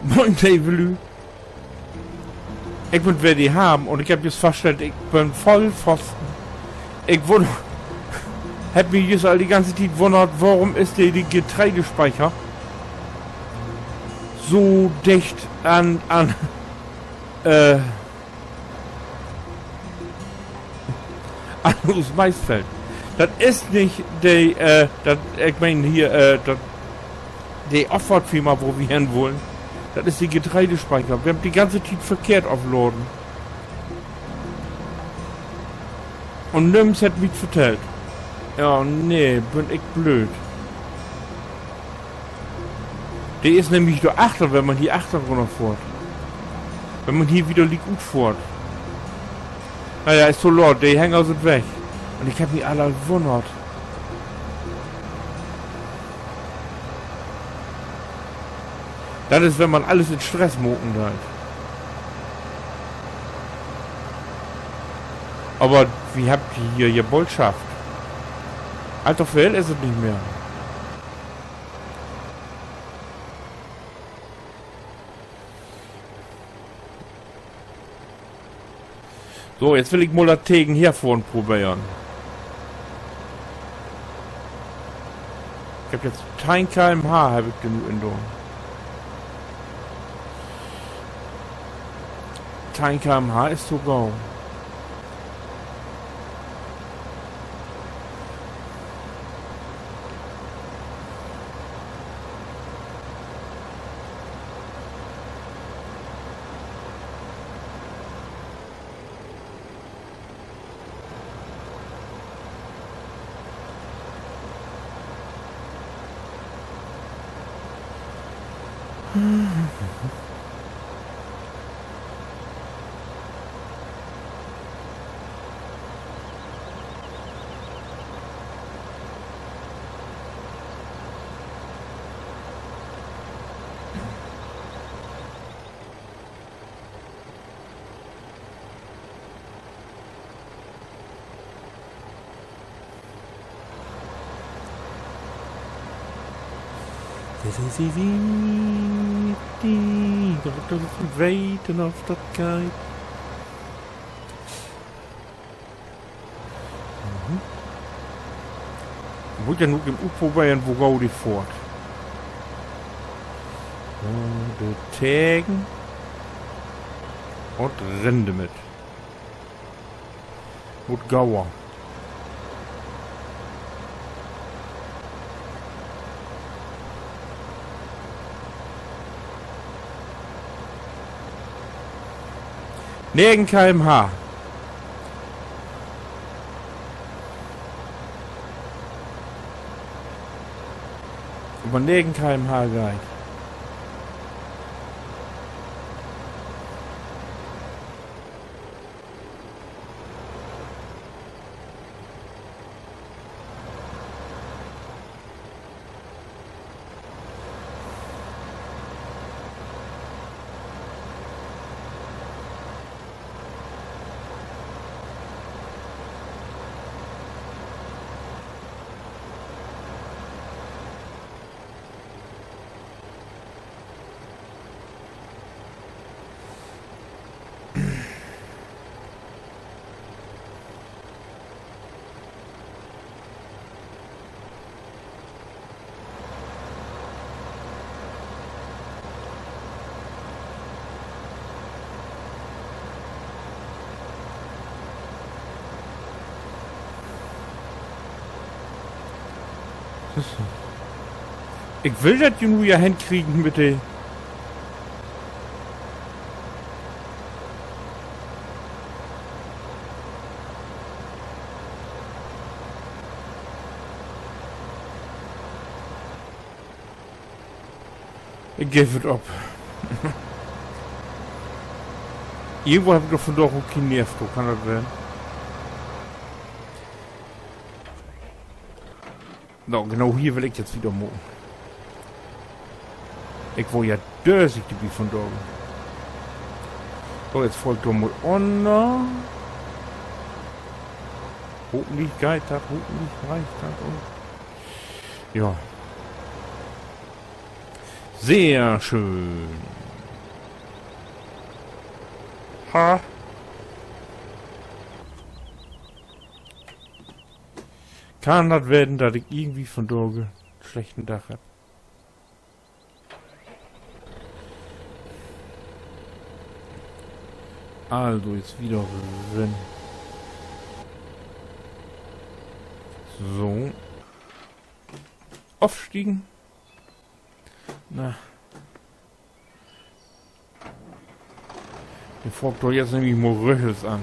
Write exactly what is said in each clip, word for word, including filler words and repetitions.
Moin, leve Lüüd. Ik bün weer de Harm un ik hebb jüst faststellt, ik bün vull Fosten. Ik wunner, hebb mi jüst al de ganze Tiet wunnert, worüm is de, de Getreidespeicher so dicht an, an, äh, an us Maisfeld. Dat is nich de, äh, dat, ik meen hier, äh, dat, de Affahrtfirma, wo wi hen wullen. Dat is de Getreidespeicher. Wi hebbt de ganze Tiet verkehrt afladen. Un nüms hett mi vertellt. Ja, nee, bün ik blööd. De is nämlich dor achter, wenn man hier achter runnerfohrt. Wenn man hier wieder liek utfohrt. Na ja, is to laat, de Hänger sünd weg. Un ik hebb mi al wunnert. Dat is, wenn man allens in Stress maken deit. Aver wi hebbt hier, hier bold schafft. Allto veel is et nich mehr. So, jetzt will ik mal dat Tegenherfohren proberen. Ik hebb jetzt teihn K M H hebb ik dor nu in daan. Teihn K M H is to gau. Weten, of dat geiht. Mhm. Mutt ja nu even utproberen, wo gau de fohrt. So, de tegen. Un rin dormit. Mutt gauer. Negen K M H. Aver negen K M H geiht. Ik will dat jo nu ja henkriegen mit de Ik geev et op. Irgendwo heff ik doch vundaag ok keen Nerv to, kann dat ween? So, genau hier will ik jetzt wieder maken. Ik worr ja dösig dorbi vundaag. So, jetzt fohr ik dor mal ünner. Hopentlich geiht dat, hopentlich geiht dat ok. Ja. Sehr schön. Ah. Kann dat wesen, dat ik irgendwie vundaag en slechten Dag heff? Also, jetzt wieder rin. So. Ofstiegen. Na. Den fahr ik doch jetzt nämlich mal rüchels an.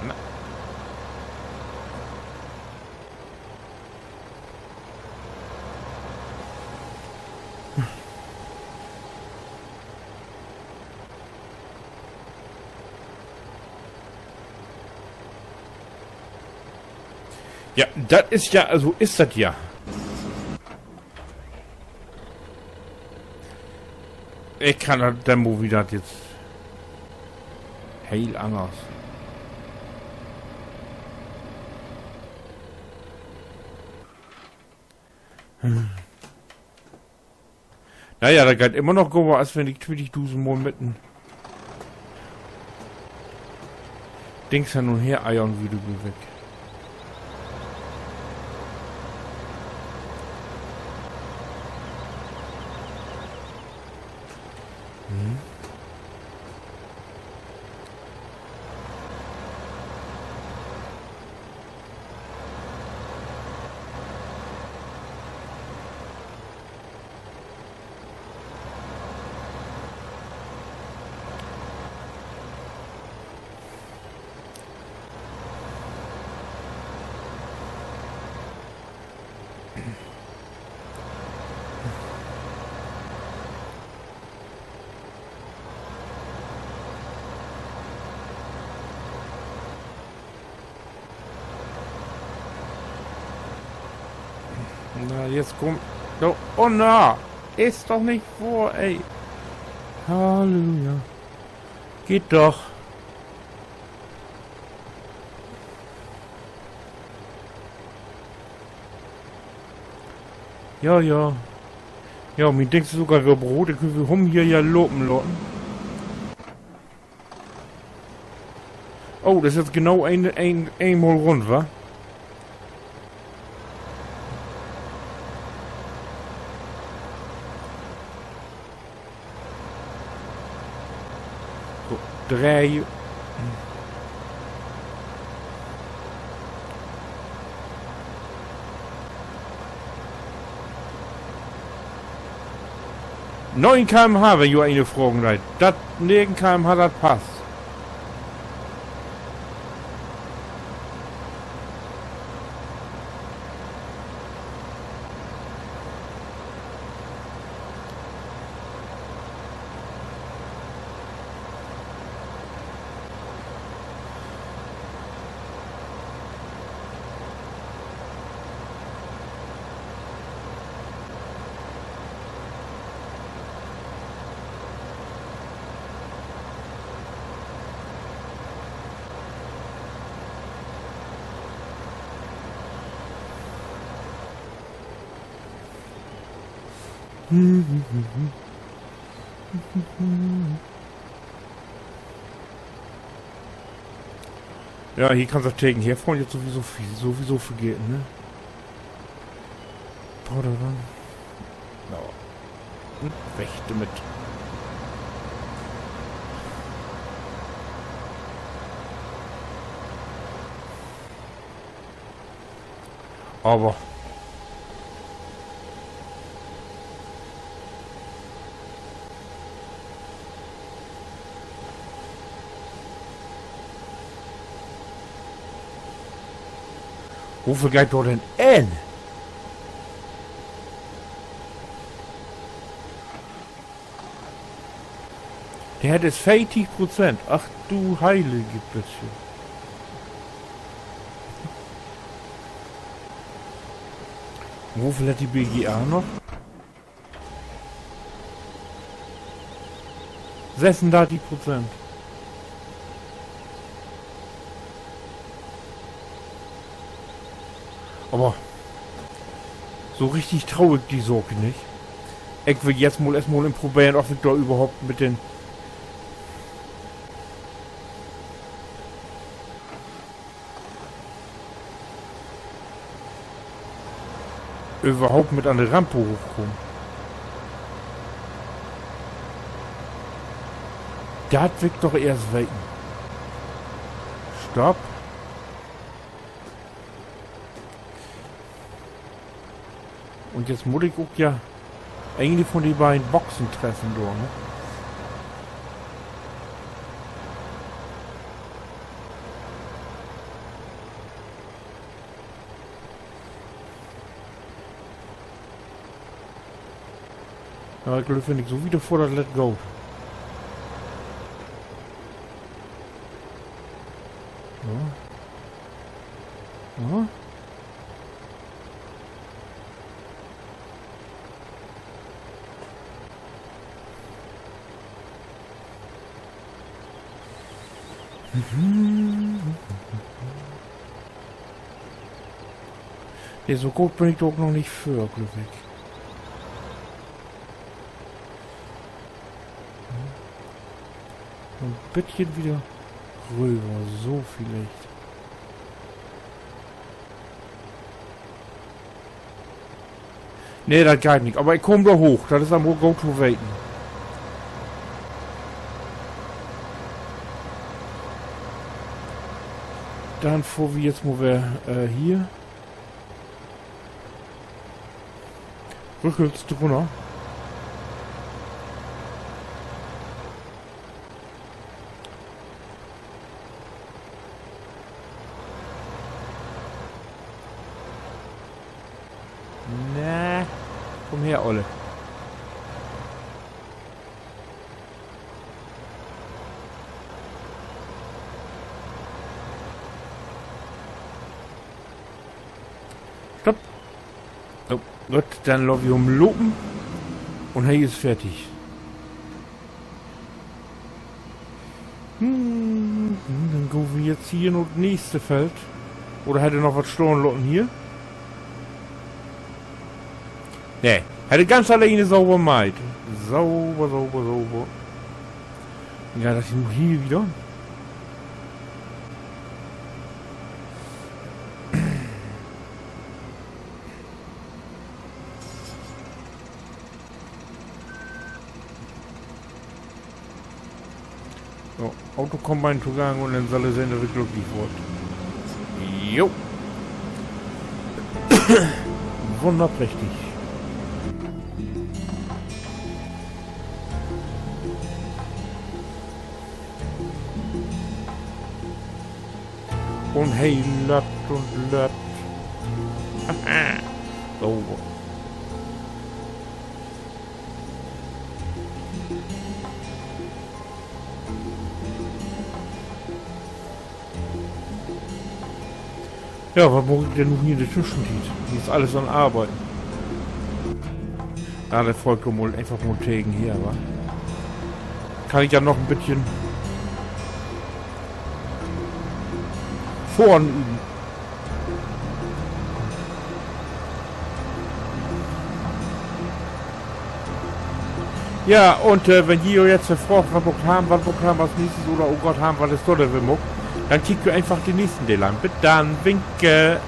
Na. Ja, dat is ja, also is dat ja. Ik kann dat denn, wo wi dat jetzt heel anners. Na ja, dat geiht immer noch goder, as wenn ik twintigdusend Mal mit en Dings hen un her eiern würr, du weg. Na, jetzt kummt, oh, oh na, is doch nich wohr, ey. Halleluja. Geiht doch. Ja, ja. Ja, mien Dings is ok al weer op Root. Denn köönt wi hum hier ja lopen laten. Oh, dat is nu genau een, een, eenmal rund, wa? So, dree. Negen K M H, wenn jo een fragen deit. Dat negen K M H, dat passt. Ja, hier kannst dat tegen herfohren jetzt sowieso, sowieso vergeten, ne? Paderborn. Na, weg dormit. Aver woveel geiht dor denn in? De hett is veertig Prozent. Ach du heilige Bitche. Woveel hett de B G A noch? Sössundartig Prozent. Aver so richtig tro ik de Saak nich. Ik will jetzt mal eerstmal inproberen, of ik dor överhaupt mit den överhaupt mit an de Ramp hoochkaam. Dat will ik doch eerst weten. Stopp. Un jetzt mutt ik ok ja een von de beiden Boxen treffen dor, ne? Ja, ik glööv, wenn ik so wieder fohr, dat lett goot. Ja. Ja. Nee, so goot bün ik dor ok noch nich vör, glööv ik. En beten wieder röver, so villicht. Nee, dat geiht nich. Aver ik kaam dor hooch. Dat is al mal goot to weten. Denn fohr wi jetzt mal weer, äh, hier rüchels drünner. Na, kumm her, Olle. Stopp. Oh, goot, denn laat wi hum lopen. Un he is fertig. Hm, denn gaht wi jetzt hier na 't nächste Feld. Oder hett he noch wat stahn laten hier? Nee, hett he ganz alleen sauber meiht. Sauber, sauber, sauber. Ja, dat is nu hier wieder. So, Auto kummt mal in Togang un denn sall he sehn, dat he glücklich word. Jo. Wunnerprächtig. Un he lött un lött. So. Ja, wat maak ik denn nu hier in de Tüschentiet? Hier is allens an Arbeiden. Na, de Volk kummt mal eenfach mal tegen hier, wa? Kann ik ja noch en beten Fohren üben. Ja, un, äh, wenn ji jo jetzt fraagt, wat maakt Harm, wat maakt Harm as nächstes oder, oh Gott, Harm, wat is dor denn weer maakt, denn kiekt jo eenfach den nächsten Deel an. Bit dann, winke.